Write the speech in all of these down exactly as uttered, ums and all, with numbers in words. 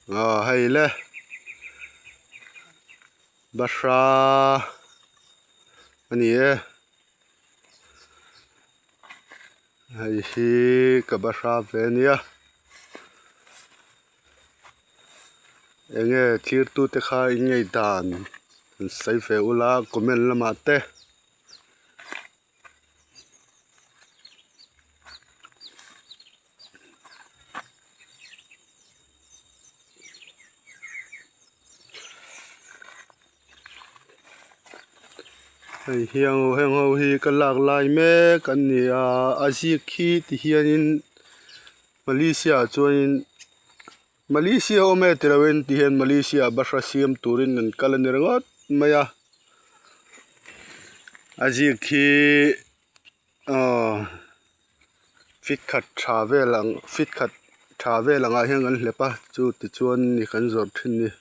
A, hei le. Bahra a ni e. Hei hi ka bahra ve a nia. Eng nge thlirtute kha in ngei dan, sei ve ula comment lama te. Hei, hieng ho, hieng ho hi ka lak lai mek a nia, a ziek hi ti hianin Malaysia chuanin, Malaysia awm e ti loin ti hian Malaysia bahra siam turin an kal a ni ringawt mai a. A ziek hi, aw, fit khat ṭha vel ang, fit khat ṭha vel angah hian kan hlep a, chu tichuan ni kan zawrh ṭhin ni.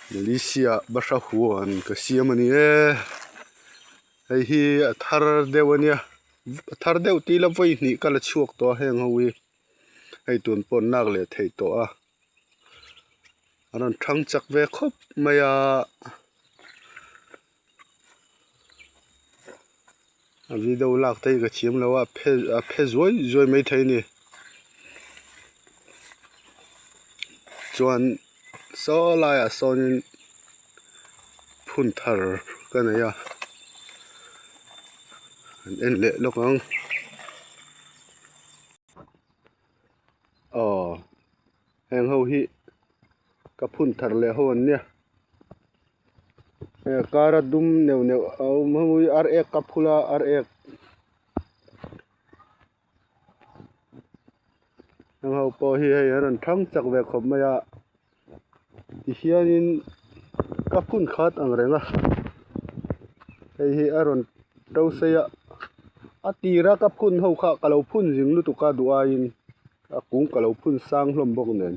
Malaysia bahra huan ka siam a ni e. Hei hi a thar deuh a nia. A thar deuh ti la, vawi hnih ka la chhuak tawh a, heng ho hi. Hei tun pawn nak leh thei tawh a. A rawn ṭhang chak ve khawp mai a. A video lak te hi ka thiam lo a, a phe, a phe zuai zuai mai thei ni. Chuan saw laiah sawnin phun thar ka nei a, an en leh lawk ang. Aw, heng ho hi ka phun thar leh ho an nia. E, kara dum neuh neuh a awm ho hi, ar ek ka phul a, ar ek. Heng ho pawh hi hei a rawn ṭhang chak ve khawp mai a. Ti hianin ka phun khat ang reng a. Hei hi a rawn ṭo sei a. A tira ka phun ho kha ka lo phun zing lutuk a, duh aiin a kung ka lo phun sang hlawm bawk nen.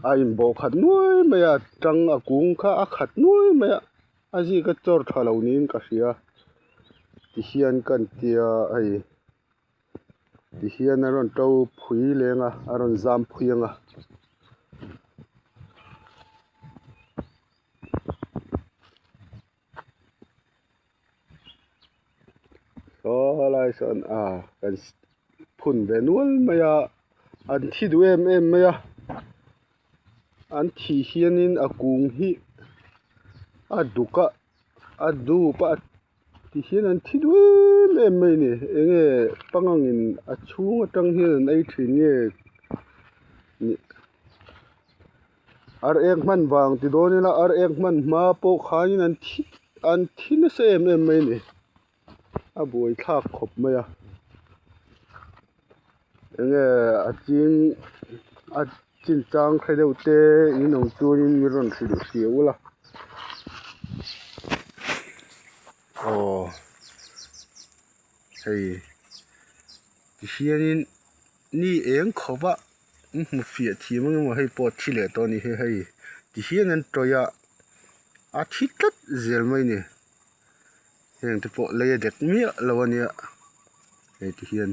A inbawh khat nuai mai a, ṭang a kung kha a khat nuai mai a. A ziek a chawr ṭha lo niin ka hria. Ti hian kan tia hei. Ti hian a rawn ṭo phui leng a, a rawn zam phui ang a. Saw lai sawn a, kan phun ve nual mai a, an thi duh em em mai a. An thih hianin a kung hi a duk a, a dup a, ti hian an thi duh em em mai ni. Eng nge pangangin a chhung aṭang hian an ei ṭhin nge ni? Ar ek hman vang ti dawn ila, ar ek hman hma pawh khanin an thi, an thi nasa em em mai ni. A buaithlak khawp mai a. Eng nge a ching, a chin chang hre deuh te in awm chuanin mi rawn hrilh hria ula. Aw, hei, ti hianin ni eng khawpa hmu fiah thiam ang emaw, hei pawh thi leh tawh a ni hi hei. Ti hian an ṭawi a, a thi tlat zel mai ni. Heng te pawh lei a dek miah lo a nia. Hei ti hian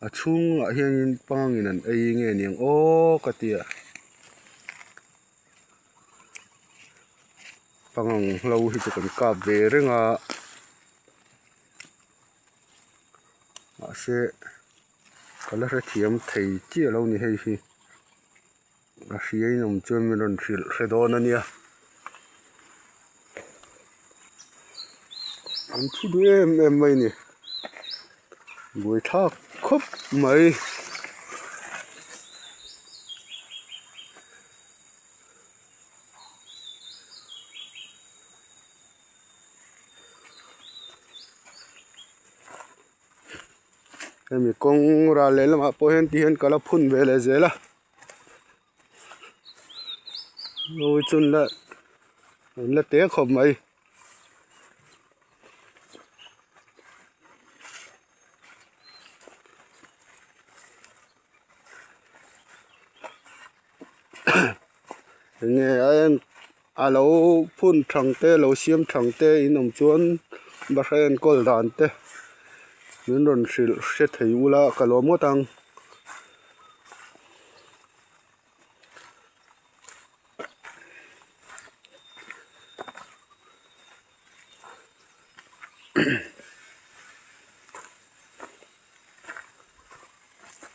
a chhungah hianin pangangin an ei nge ni ang aw ka tia. Pangang hlo hi chu kan kap ve reng a. Mahse, ka la hrethiam thei chiah lo ni hei hi. A hria in awm chuan min rawn hrilh hre dawn a nia. An thi duh em em mai ni. Buaithlak khawp mai. Hemi kawng ral leh lamah pawh hian ti hian ka la phun ve leh zel a. Ui chun la, an la te khawp mai. Enge a en, a lo phun thang te, lo siam thang te in awm chuan bahra enkawl dan te. Min rawn hrilh hre thei ula ka lawm ngawt ang.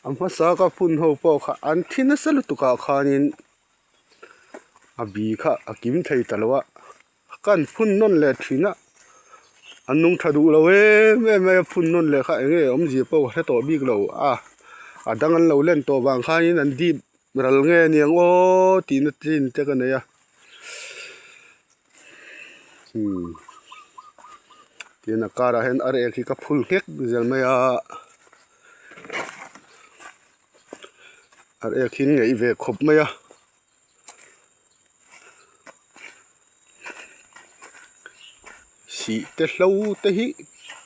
A hmasa ka phun ho pawh kha an thi nasa lutuk a khanin a bi kha a kim thei ta lo a. Kan phun nawn leh ṭhin a, an nung ṭha duh lo em em mai a, phun nawn leh kha eng nge awmzia pawh hre tawh bik lo a, a dang an lo len tawh vang khanin an dip ral nge ni ang aw tihna tin te ka nei a. Hmm. Tin a karah hian ar ek hi ka phul nghek zel mai a. Ar ek hi an ngeih ve khawp mai a. Sih te hlo te hi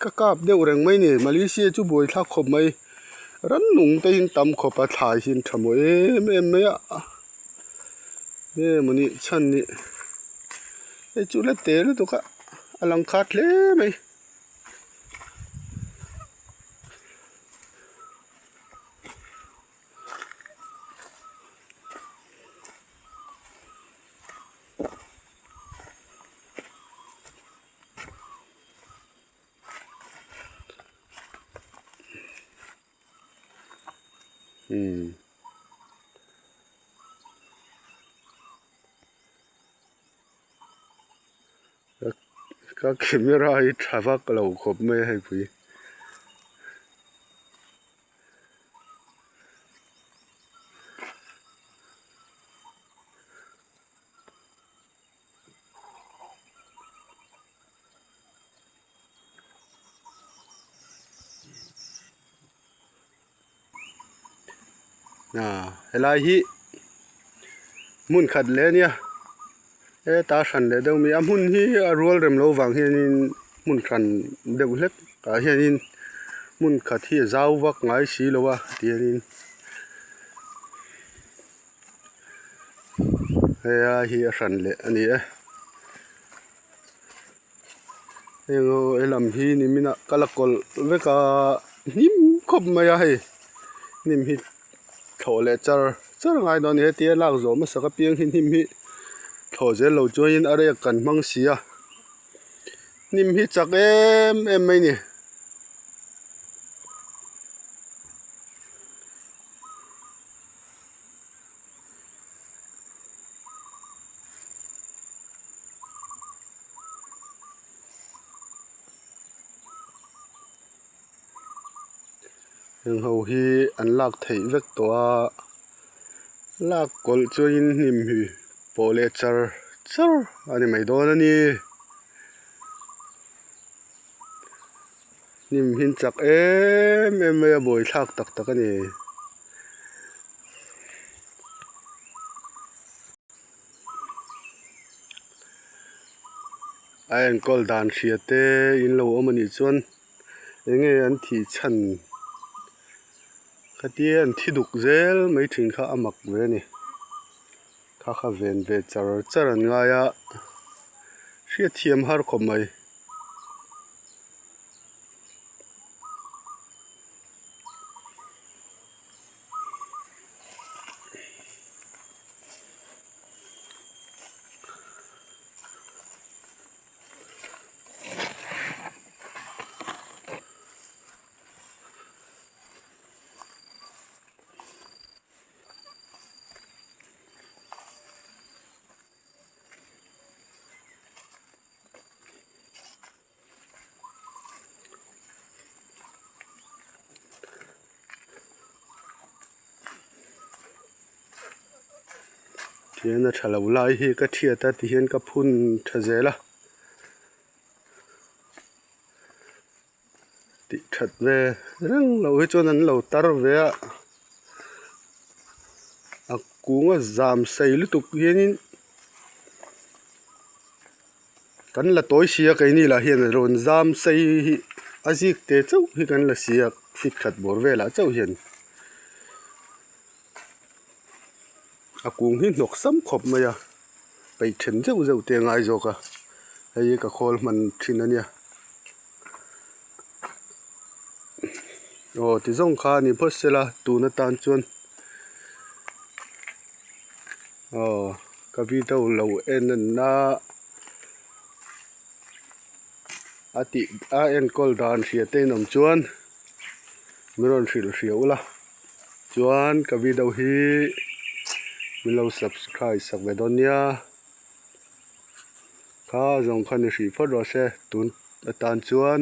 ka kap deuh reng mai ni. Malaysia chu buaithlak khawp mai. Ran nung te hi an tam khawp a, thlai hi an ṭha mawi em em mai a. Em a nih chhan nih. Hei chu la te lutuk a, a lang khat hle mai. Hmm. Ka, ka camera hi ṭha vak lo khawp mai hei pui. A, helai hi hmun khat le nia. E, ta hran leh deuh mi a, hmun hi a rual rem lo vang hianin hmun hran deuh hlek a hianin hmun khat hi a zau vak ngai si lo a, tihianin hei a hi a hran leh a ni e. Eng aw, he lam hi nimin a ka la kawl vek a, hnim khawp mai a hei. Hnim hi thlawh leh char char ngai dawn a ni, hetia lak zawh hmasa ka piang hi hnim hi thlawh zel lo chuanin ar ek kan hmang si a. Hnim hi chak em em mai ni. Heng ho hi an lak theih vek tawh a, lak kawlh chuanin hnim hi pawh leh char char a ni mai dawn a ni. Hnim hi an chak em em mai a, buaithlak tak tak a ni. A enkawl dan hria te in lo awm a nih chuan, eng nge an thih chhan kha tia an thi duk zel mai ṭhin kha a mak ve a ni. Kha kha ven ve char char an ngai a, hriatthiam har khawp mai. Tihian a ṭha lo lai hi ka ṭhiat a, tihian ka phun ṭha zel a. Tih ṭhat ve reng lo hi chuan an lo tar ve a, a kunga zam sei lutuk hianin kan la tawi si a, keini lah hian a rawn zam sei hi a zik te chauh hi kan la si a, fit khat bawr velah chauh hian. A kung hi hnawksam khawp mai a, peih ṭhen zeuh zeuh te ngai zawk a, hei hi ka khawl hman ṭhin a nia. Aw, ti zawng kha ni phawt sela, tun atan chuan, aw, ka video lo en a na, a ti, a enkawl dan hria te in awm chuan mi rawn hrilh hria ula. Chuan ka video hi min lo subscribe sak ve dawn nia. Kha zawng kha ni hrih phawt rawh se, tun atan chuan